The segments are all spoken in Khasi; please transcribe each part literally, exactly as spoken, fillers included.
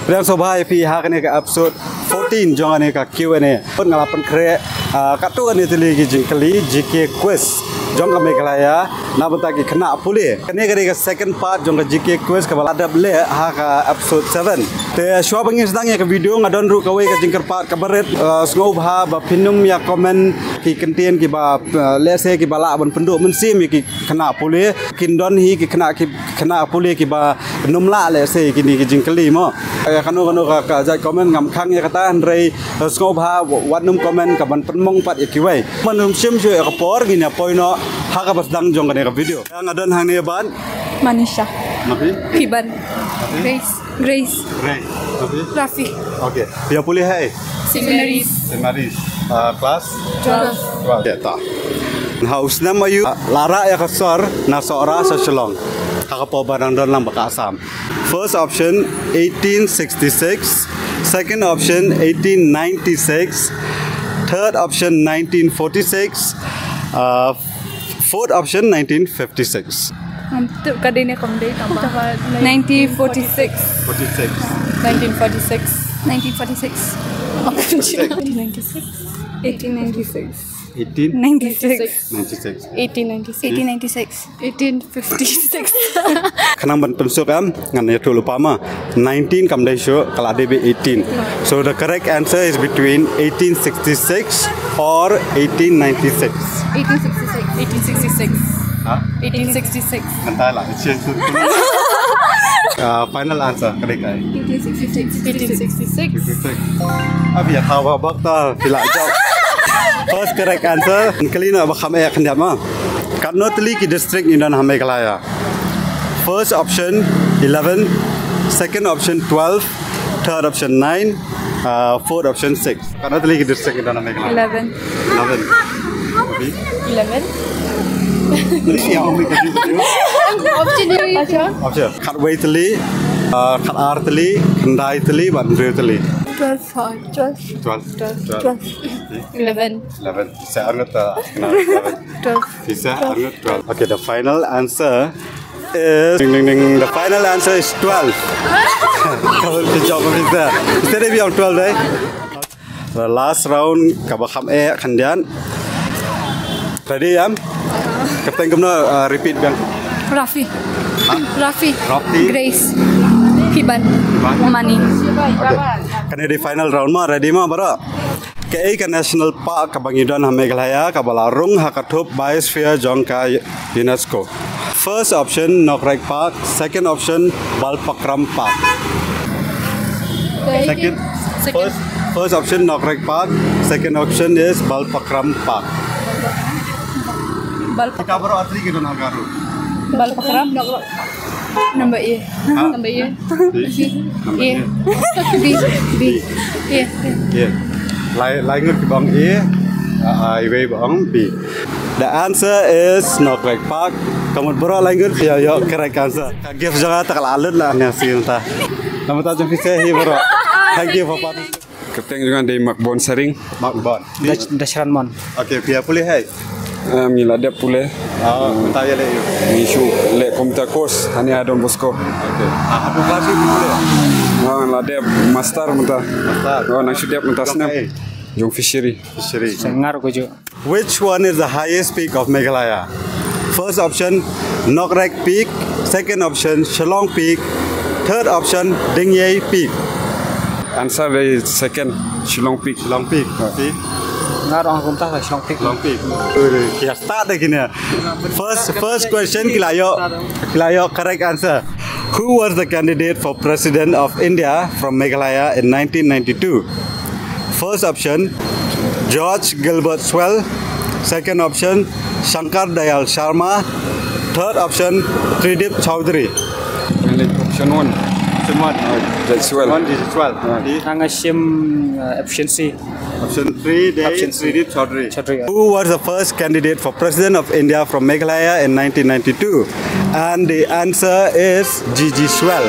Pdiang sngewbha ïa phi ha kane ka episode fourteen jong kane ka Q and A. Pynban nga la pynkhreh, ah, katto katne tylli ki jingkylli G K quiz jong ka Meghalaya na bynta ki khynnah pule. Kane ka dei ka second part jong ka G K quiz kaba la dep leh ha ka episode seven. Te shuwa ba ngin sdang ïa ka video, nga don ruh kawei ka jingkyrpad kaba rit, ah, sngewbha ba phin ym ïa comment ki kyntien kiba, ah, lehse kiba lah ban pynduh mynsiem ïa ki khynnah pule. Kin don hi ki khynnah ki khynnah pule kiba nym lah lehse kine ki jingkylli mo. Eh, kano kano ka, ka jait comment ngam khang ïa kata, hynrei, eh, sngewbha wat nym comment ka ban pynmong pat ïa kiwei. Ban nym shim shuh ïa ka por, ngin ïa poi noh ha kaba sdang jong kane ka video. Ïa, nga don hangne bad Manisha. Napi? Piban. Napi? Grace. Grace. Grace. Napi? Rafi. Okay. Phi ïa pule ha ei? Saint Mary's. Saint Mary's. Ah, class? Twelve. Twelve. Okay, ta. Ha u snem aïu, ah, la rah ïa ka sor na Sohra sha Shillong? Ha ka por ba dang don lang bad ka Assam. First option, eighteen sixty-six. Second option, eighteen ninety-six. Third option, nineteen forty-six. Uh, fourth option, nineteen fifty-six. Ngan tip ka dei ne kam dei tang ba. Nineteen forty-six. Forty-six. Nineteen forty-six. Nineteen forty-six. Eighteen ninety-six. Eighteen ninety-six. Eighteen? Ninety-six. Ninety-six. Eighteen ninety-six. Eighteen ninety-six. Eighteen fifty-six. Khnang ban pynsuk em, ngan ïathuh lypa ma. Nineteen kam dei shuh, ka la dei beit eighteen. So the correct answer is between eighteen sixty-six or eighteen ninety-six. Eighteen sixty-six. Eighteen sixty-six. Ha? Eighteen sixty-six. Mynta la, it's just Uh, final answer, ka dei kai? Eighteen sixty-six. Eighteen sixty-six. Sixty-six. Abi ïa thaw ba bak ta, phi la jop. First correct answer. Kylli noh ba kham eh khyndiat ma. Katno tylli ki district ngi don ha Meghalaya? First option, eleven. Second option, twelve. Third option, nine. Uh, fourth option, six. Katno tylli ki district ngi don ha Meghalaya? Eleven. Eleven. Abi? Eleven. Ni ïa ong mi ka ji. Option ni. Option. Khatwei tylli, uh, khatar tylli, khyndai tylli bad hynriew tylli. Twelve. Twelve. Twelve. Twelve. Twelve. Eleven. Eleven. Sa arngut, uh, kena eleven. Twelve. Sa arngut twelve. Okay, the final answer is, ding, ding, ding. The final answer is twelve. Kawal ki jawab bisa. Bisa dei biang twelve dei. The last round kaba kham eh khyndiat. Ready, em? Kapten kumno, uh, repeat biang. Rafi. Ha? Rafi. Rafi. Grace. Piban. Piban. Mani. Okay. Kane dei final round ma, ready ma baroh? Kaei ka national park kaba ngi don ha Meghalaya kaba la rung ha ka thup biosphere jong ka UNESCO? First option, Nokrek Park. Second option, Balpakram Park. Second. Second. First, first option, Nokrek Park. Second option is Balpakram Park. Bal- Ka baroh atri ki don ha Garo. Balpakram. Number A. Ha? Number A. B. Number A. A. B. B. A. A. Lai, lai ngut ki ba ong A. Ah, ah, iwei ba ong B. The answer is Nokrek Park. Ka mut baroh lai ngut ki ïoh correct answer. Ka gift jong nga ta ka la lut la ne sien ta. Namar ta jong phi se hi baroh. Thank you for participating. Kyrteng jong nga dei Makbon Saring. Makbon. Dash-, Dashran Mon. Okay, phi ïa pule hai? Em, ngi la dep pule. Ah, mynta ïa leh ïa u. Ngi shu leh kumta course hangne ha Don Bosco. Okay. Ah, haduh klas phi pule? Nga la dep master mynta. Master. Oh, nang shu dep mynta snem. Jong fishery. Fishery. Sa ngar ko ju. Which one is the highest peak of Meghalaya? First option, Nokrek Peak. Second option, Shillong Peak. Third option, Dingye Peak. Answer is second, Shillong Peak. Shillong Peak. Ah. Peak. Nga rong kumta sa Shillong Peak. Shillong Peak. Ui, ki ïa start de kine. First, first question ki la ïoh, ki la ïoh correct answer. Who was the candidate for President of India from Meghalaya in nineteen ninety-two? First option, George Gilbert Swell. Second option, Shankar Dayal Sharma. Third option, Tridip Chaudhary. Option one. Option one. Judge Swell. One, Judge Swell. Ah. Nga shim, uh, option C. Option three, dei Option C. Tridip Chaudhary. Chaudhary. Who was the first candidate for President of India from Meghalaya in nineteen ninety-two? And the answer is G G Swell.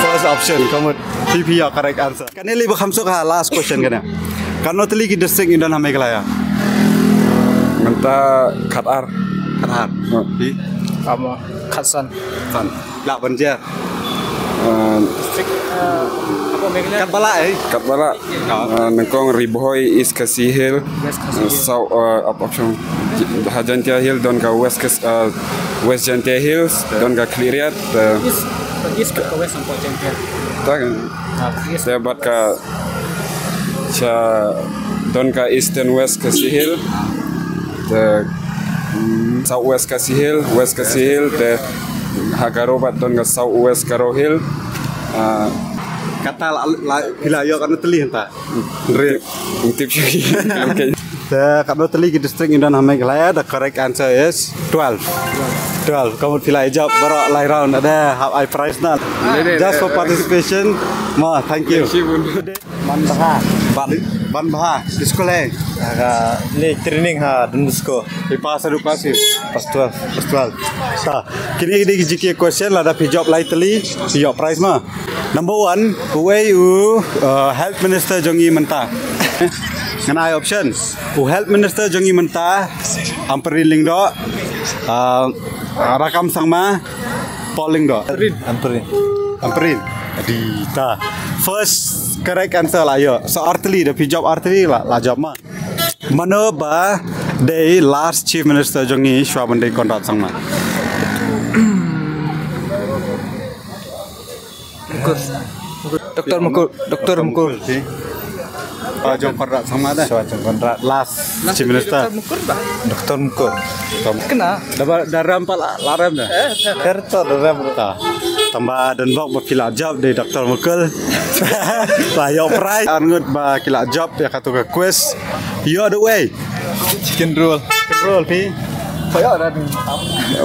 First option. Come on. P P, your correct answer. Kane lei ba kham suk ha last question kane. Katno tylli ki district ngi don ha Meghalaya? Mynta khatar. Khatar. Hmm. Phi? Amo, khatsan. San. Lah ban jer. Ah, district, ah, apa Katba lah, eh? Katba lah. Ah, nyngkong Ri Bhoi, East Khasi Hills, West Khasi Hills. South, ah, up, up, ha Jaintia Hills, don ka West Khas-, ah, West Jaintia Hills, don ka Khliehriat, ah, East, East ka West, ang Jaintia. Te bad ka, sha, don ka Eastern West Khasi Hills, te, mm, South West Khasi Hills, West Khasi Hills, te ha Garo bad don ka South West Garo Hills. Ah, kata la, la, phi la ïoh katno tylli hangta? Re, tip shuh. Okay. Te katno tylli ki district ngi don ha Meghalaya, the correct answer is twelve. Twelve. Ka mut phi la ïa jop baroh lai round, ade hap ai prize na. Just for participation. Ma, thank you. Ban bha. Ban, ban bha. School hai? Ka leh training ha Don Bosco. Phi pass haduh class six? Class twelve. Class twelve. Ta. Kine ki dei ki G K question, lada phi jop lai tylli, phi ïoh prize ma. Number one, uei u, uh, health minister jong ngi mynta? Ngan ai option. U health minister jong ngi mynta, Ampareen Lyngdoh, uh, Rakkam Sangma, Paul Lyngdoh. Ampareen. Ampareen. Ampareen. Adi ta. First correct answer la ïoh. So artylli, da phi jop artylli la, la jop ma. Mano ba dei last chief minister jong ngi shuwa ban dei Conrad Sangma? Mukul. Doktor Mukul. Doktor Mukul. Shuwa jong Conrad Sangma da. Shuwa jong Conrad. Last chief minister. Doktor Mukul ba? Doktor Mukul. Kena. Da ba, da rem pat la, la rem da. Eh, ter to da rem. Ta. Tangba don bok ba phi la jop dei Doktor Mukul. La ïoh prize. Arngut ba ki la jop ïa kato ka quiz. Ïoh da uei? Chicken roll. Chicken roll, phi?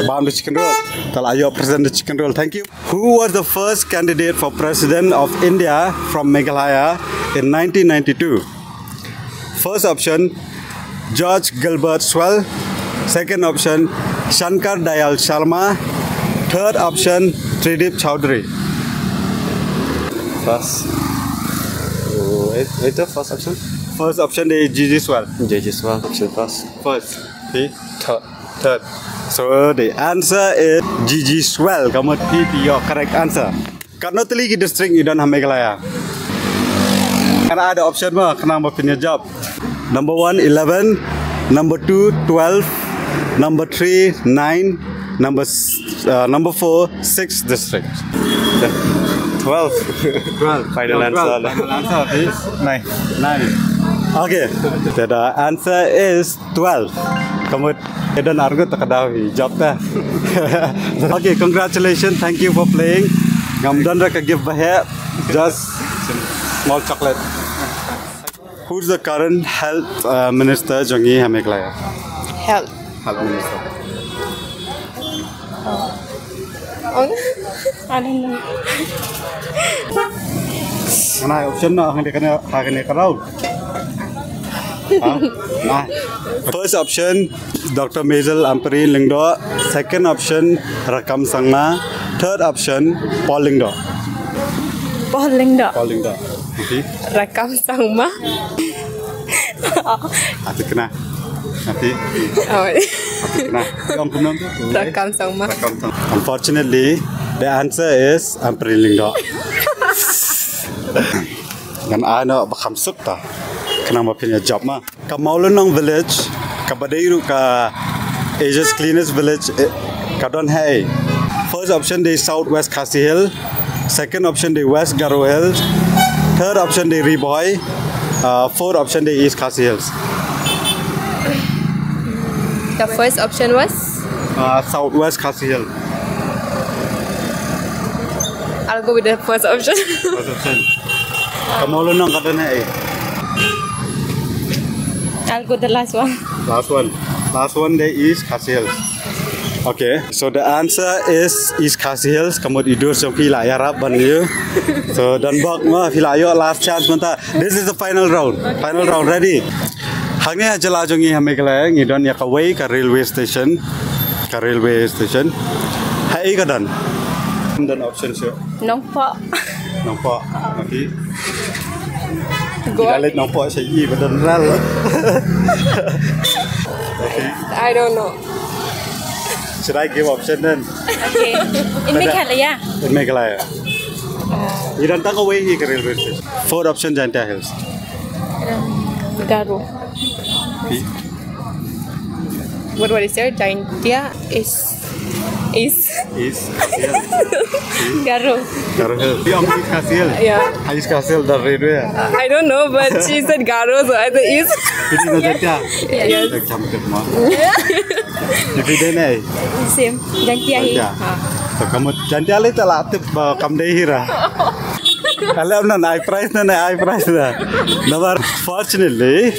Bam da chicken roll. Ta la ïoh present da chicken roll. Thank you. Who was the first candidate for President of India from Meghalaya in nineteen ninety-two? First option, George Gilbert Swell. Second option, Shankar Dayal Sharma. Third option, Tridip Chaudhary. First. Oh, wait, wait, the first option? First option is G G Swell. G G Swell, option first. First. Phi? Third. Third. So the answer is G G Swell. Ka mut phi, phi ïoh correct answer. Katno tylli ki district ngi don ha Meghalaya? Kan ai da option mo, khnang ba phin ïa jop. Number one, eleven. Number two, twelve. Number three, nine. Number s-, uh, number four, six district. Twelve. Twelve. Final answer. Twelve. Final answer, please. Nine. Nine. Okay. The answer is twelve. Ka mut, ka don arngut ta ka daw hi jop ta. Okay, congratulations. Thank you for playing. Ngam don ra ka gift ba heh. Just small chocolate. Who's the current health, uh, minister jong ngi ha Meghalaya? Health. Health minister. Oh, I don't know. Ngan ai option noh ha kane, ha kane ka round. Ha? Nah. First option, Doctor Mazel Ampareen Lyngdoh. Second option, Rakkam Sangma. Third option, Paul Lyngdoh. Paul Lyngdoh. Paul Lyngdoh. Okay. Rakkam Sangma. Ati kena. Ati. Oh. Ati kena. Yang kena tu. Rakkam Sangma. Rakkam Sangma. Unfortunately, the answer is Ampareen Lyngdoh. Ngan ai noh ba kham suk ta. Khnang ba phin ïa jop ma. Ka Mawlynnong Village, kaba dei ruh ka Asia's cleanest village, eh, ka don haei? First option dei South West Khasi Hills, second option dei West Garo Hills, third option dei Ri Bhoi, uh, fourth option dei East Khasi Hills. The first option was? Uh, South West Khasi Hills. I'll go with the first option. First option. Ka Mawlynnong ka don haei? I'll go the last one. Last one. Last one dei East Khasi Hills. Okay, so the answer is East Khasi Hills. Ka mut i dur jong phi la ïarap ban ïa. So don bok ma, phi la ïoh last chance mynta. This is the final round. Final round, ready? Hangne ha jylla jong ngi ha Meghalaya ngi don ïa kawei ka railway station. Ka railway station. Haei ka don? Don option shuh. Nongpoh. Nongpoh. Okay. Go. Kita let Nongpoh sha i ba don rel. Okay. I don't know. Should I give option then? Okay. In Meghalaya. In Meghalaya. Uh, Ngi don tang kawei hi ka railway station. Fourth option, Jaintia Hills. Garo. What, what is there? Jaintia is is East Khasi Hills. Garo. Garo Hills. Ïa, East Khasi Hills. Yeah. East Khasi Hills, the railway. I don't know, but she said Garo, so I said is. Phi dei na Jaintia? Yes. Ek jam tek ma. Phi dei na? Same. Jaintia hi. Jaintia. To ka mut Jaintia lei te la tip ba kam dei hi ra. Ale na ai prize na, na ai prize na. Namar fortunately,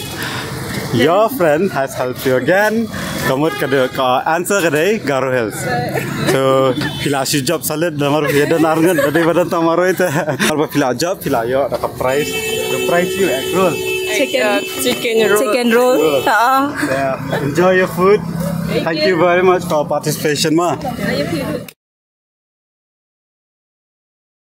your friend has helped you again. Ka mut ka dei, ka answer ka dei Garo Hills. So phi la shu jop solid namar phi don ar ngut, ba dei ba don tang marwei te. Namar ba phi la jop, phi la ïoh da ka prize. The prize ïoh egg roll. Chicken. Uh, chicken roll. Chicken roll. Uh-uh. Yeah. Enjoy your food. Thank you very much for participation ma.